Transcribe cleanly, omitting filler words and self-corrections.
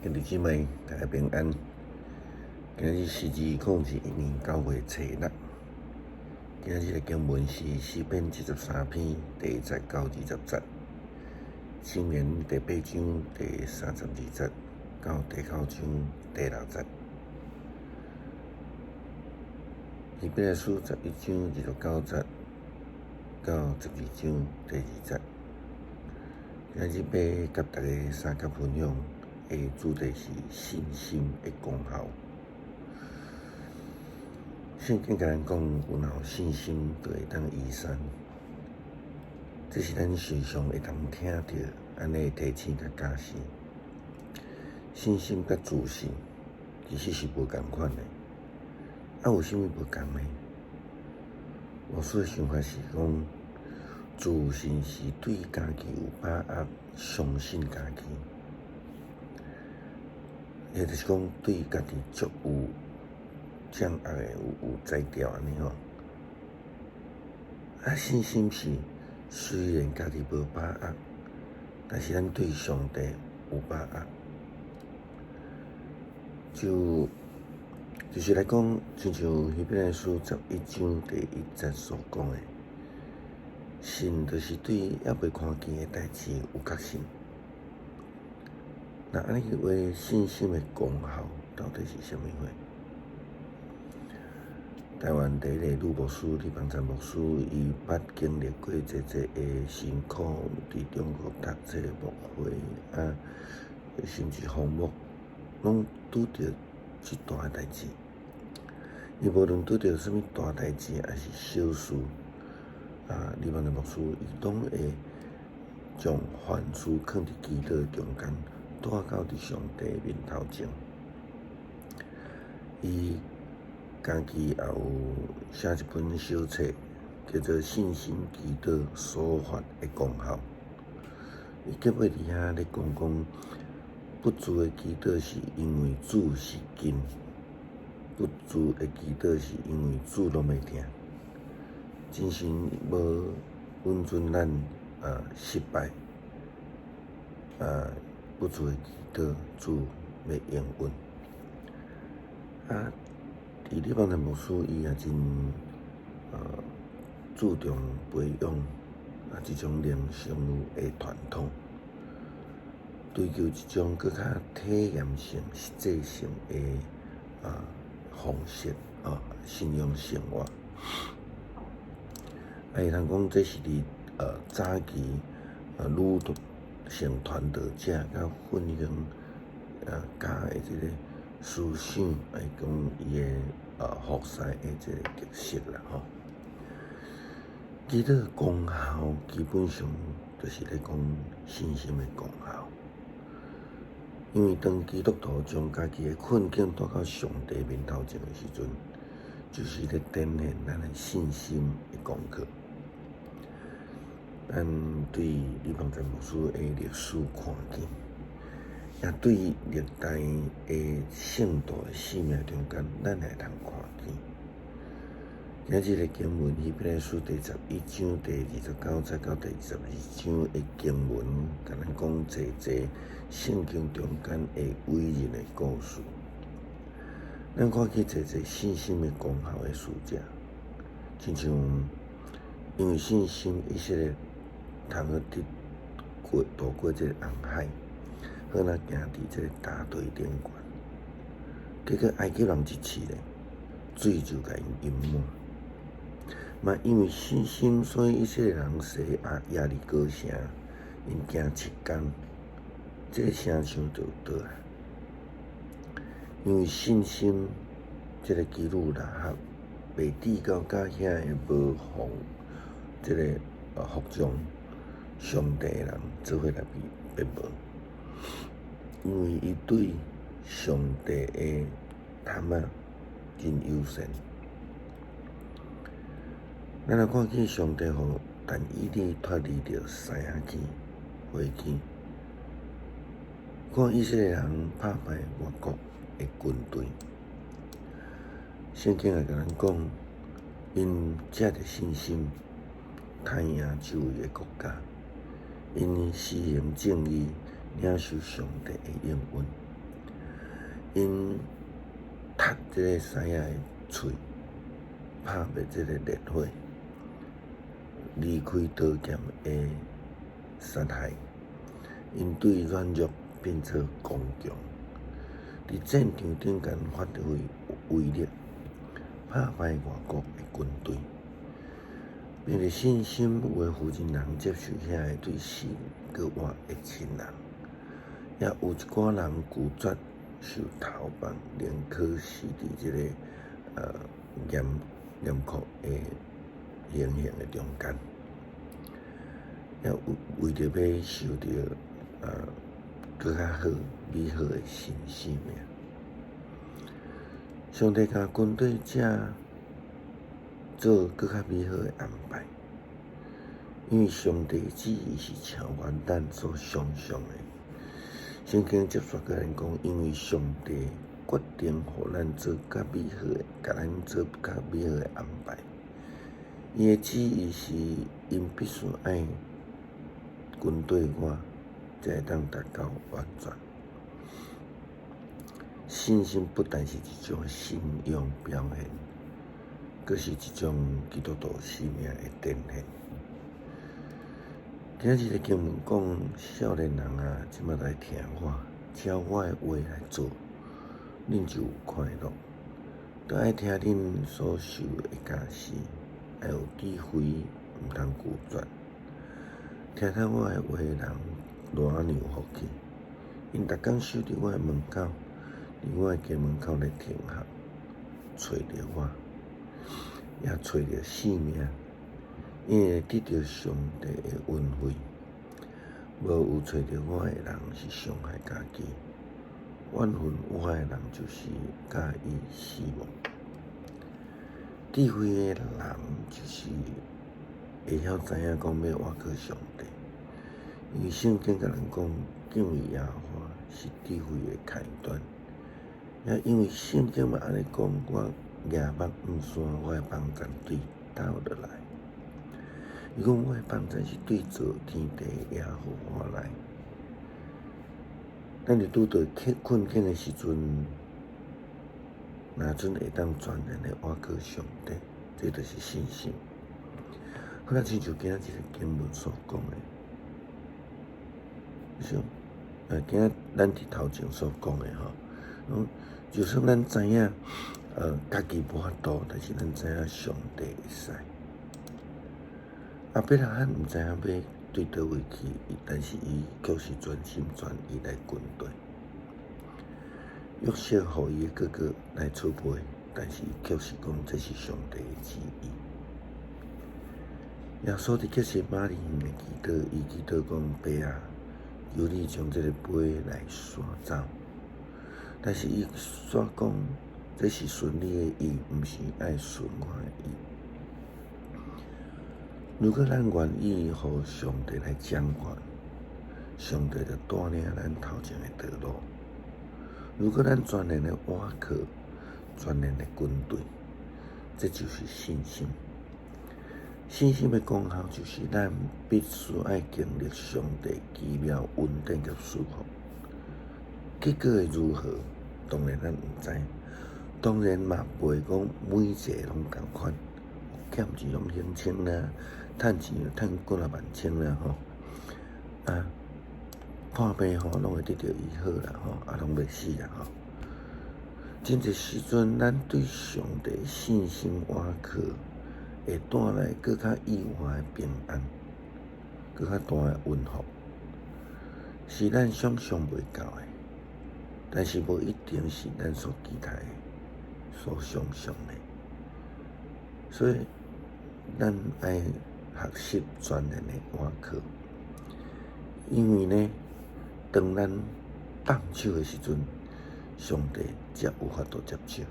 兄弟姊妹，大家平安。今日是2021年9月初六。今日的經文是詩篇73篇第1節到20節，箴言第8章第32節到第9章第6節，希伯來書11章29節到12章第2節。今日欲佮大家相佮分享的主題是信心的功效。聖經共咱講，有若有信心，就會當移山。這是咱時常會當聽著按呢提醒佮教示。信心佮自信其實是無仝款的。啊，有啥物無仝呢？牧師的想法是講，自信是對家己有把握，相信家己，也就是講對家己足有掌握的，有才調按呢吼。啊，信心是雖然家己無把握，但是咱對上帝有把握。就是來講，親像希伯來書11章第1節所講的，信就是對猶未看見的代誌有確信。那按呢話，信心的功效到底是啥物貨？台灣第一个女牧師李邦嬋牧師，伊捌經歷過濟濟的辛苦，佇中國讀冊牧會啊，甚至荒漠，攏拄著這大的代誌。伊無論拄著啥物大代誌，抑是小事，啊，李邦嬋牧師伊攏會將凡事囥佇祈禱中間，帶到佇上帝面頭前。伊家己也有寫一本小冊，叫做《信心祈禱所發的功效》。伊結尾佇遐咧講講，不住的祈禱是因為主是近，不住的祈禱是因為主攏會聽。真神無允准咱失敗，不住的祈禱，主欲應允。啊，佇李邦嬋牧師，伊也真注重培養這種靈修的傳統，追求一種閣較體驗性、實際性的方式信仰生活。啊，會通講這是佇早期女性傳道者佮奮興家的這个思想，來講伊的服侍的這个特色啦吼。祈禱功效基本上就是咧講信心的功效，因為當基督徒將家己的困境帶到上帝面頭前的時陣，就是咧展現咱的信心的功課。咱對李邦嬋牧師的歷史看見，也對歷代的聖徒的生命中間，咱會通看見。今日的經文，希伯來書第11章第29節到第22章的經文，共咱講濟濟聖經中間的偉人的故事。咱看見濟濟信心的功效的使者，親像因為信心，以色列通好得過渡過這個紅海，好若行佇這個乾地頂懸。結果埃及人一試咧，水就共𪜶淹沒。嘛，因為信心，所以以色列人踅耶利哥城，𪜶行7工，這个城牆就倒啊。因為信心，這个妓女喇合袂至到佮遐个無服這个服從上帝的人做伙來被滅無，因為伊對上帝的探仔真友善。咱若看見上帝予但以理脫離著獅仔坑、火坑，看以色列人拍敗外國的軍隊，聖經也共咱講，𪜶藉著信心，打贏周圍的國家，𪜶施行正義，領受上帝的應允。𪜶踢這个獅仔的喙，拍滅這个烈火，離開刀劍的殺害，𪜶對軟弱變做剛強，佇戰場頂懸發揮威力，拍敗外國的軍隊。憑著信心，有的婦人人接受遐个對死閣活的親人，也有一寡人拒絕受投放，寧可死佇這个嚴嚴酷的行刑的中間，也為著欲受著閣較好美好的新生命。上帝共軍隊者做閣較美好的安排，因為上帝旨意是超越咱所想像的。聖經接續閣咱講，因為上帝決定予咱做較美好的，共咱做較美好的安排。伊的旨意是，𪜶必須愛跟對我，才會當達到完全。信心不但是一種信仰表現，閣是一種基督徒生命的展現。今仔日的經文講，少年人啊，這馬來聽我，照我的話來做，恁就有快樂。都愛聽恁所受的教示，愛有智慧，毋通拒絕。聽透我的話的人，偌有福氣。𪜶逐工守佇我的門口，佇我的家門口來聽候，揣著我，也揣著性命，𪜶會得著上帝的恩惠。無有揣著我的人是傷害家己，怨恨我的人就是佮意死亡。智慧的人就是會曉知影講欲倚靠上帝，因為聖經共咱講，敬畏耶和華是智慧的開端。也因為聖經嘛按呢講，我舉目向山，我的幫贊對佗落來。伊講我的幫贊是對造天地的耶和華來。咱佇拄著困境的時陣，若準會當全然的倚靠上帝，這就是信心。好啦，親像今仔日這個經文所講的，像今仔咱佇頭前所講的吼，就算咱知影，家己無法度，但是咱知影上帝會使。亞伯拉罕毋知影欲對佗位去，但是伊卻是全心全意來跟隨。約瑟予伊的哥哥來出賣，但是伊卻是講這是上帝的旨意。耶穌佇客西馬尼園的祈禱，伊祈禱講：爸啊，求你將這個杯來徙走。但是伊煞講，這是順你的意，毋是愛順我的意。如果咱願意予上帝來掌權，上帝就帶領咱頭前的道路。如果咱全然的倚靠，全然的跟隨，這就是信心。信心的功效就是咱必須愛經歷上帝奇妙恩典佮賜福。結果會如何？當然咱毋知，當然嘛袂講每一個攏仝款，欠錢攏還清啦，趁錢趁幾若萬千啦吼，啊，破病吼攏會得著醫好啦吼，啊攏袂死啦吼。真濟時陣，咱對上帝信心倚靠，會帶來閣較意外的平安，閣較大的恩福，是咱想像袂到的。但是無一定是咱所期待的、所想像的。所以，咱愛學習全然的倚靠，因為呢，當咱放手的時陣，上帝才有法度接手。